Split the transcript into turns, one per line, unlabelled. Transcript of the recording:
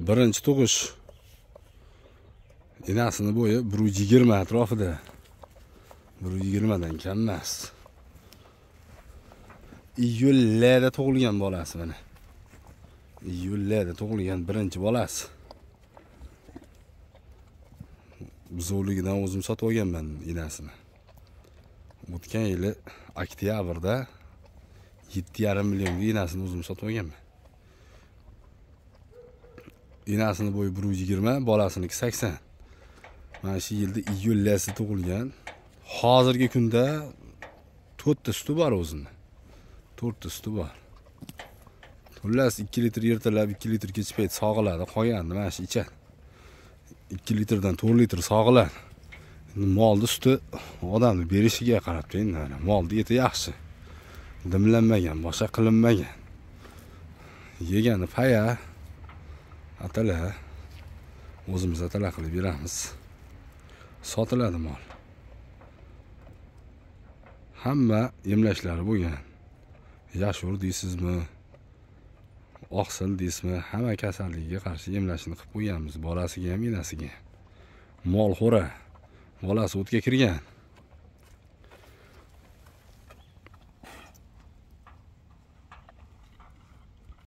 Birinchi tug'ish. Enasini bo'yi 1.20 atrofida. 1.20 dan kam emas. Iyulda tug'ilgan bolasi mana. Iyulda tug'ilgan birinchi bolasi. Buzovligidan o'zim sotib olganman enasini. O'tgan yili oktyabrda 7,5 millionga enasini o'zim sotib olganman. Enasini bo'yi 1.20, bolasiniki 80. Mana shu yilda iyullasi tug'ilgan. Hozirgi kunda 4 ta suti bor o'zini. 4 ta suti bor. Xullas 2 litr ertalab, 2 litr kech payt sog'iladi, qolganini mana shu ichadi. 2 litrdan 4 litr sog'iladi. Molni suti odamni berishiga qarab endi mana molni eti yaxshi. Dimlanmagan, boshqa qilinmagan. Yegani paya atala, o'zimiz atala qilib beramiz. Sotiladi mol. Hamma emlashlari bo'lgan. Yashur deysizmi, oqsil deysizmi, hamma kasalligiga qarshi emlashini qilib qo'yganmiz, bolasiga ham, enasiga ham. Mol xo'ra, bolasi o'tga kirgan.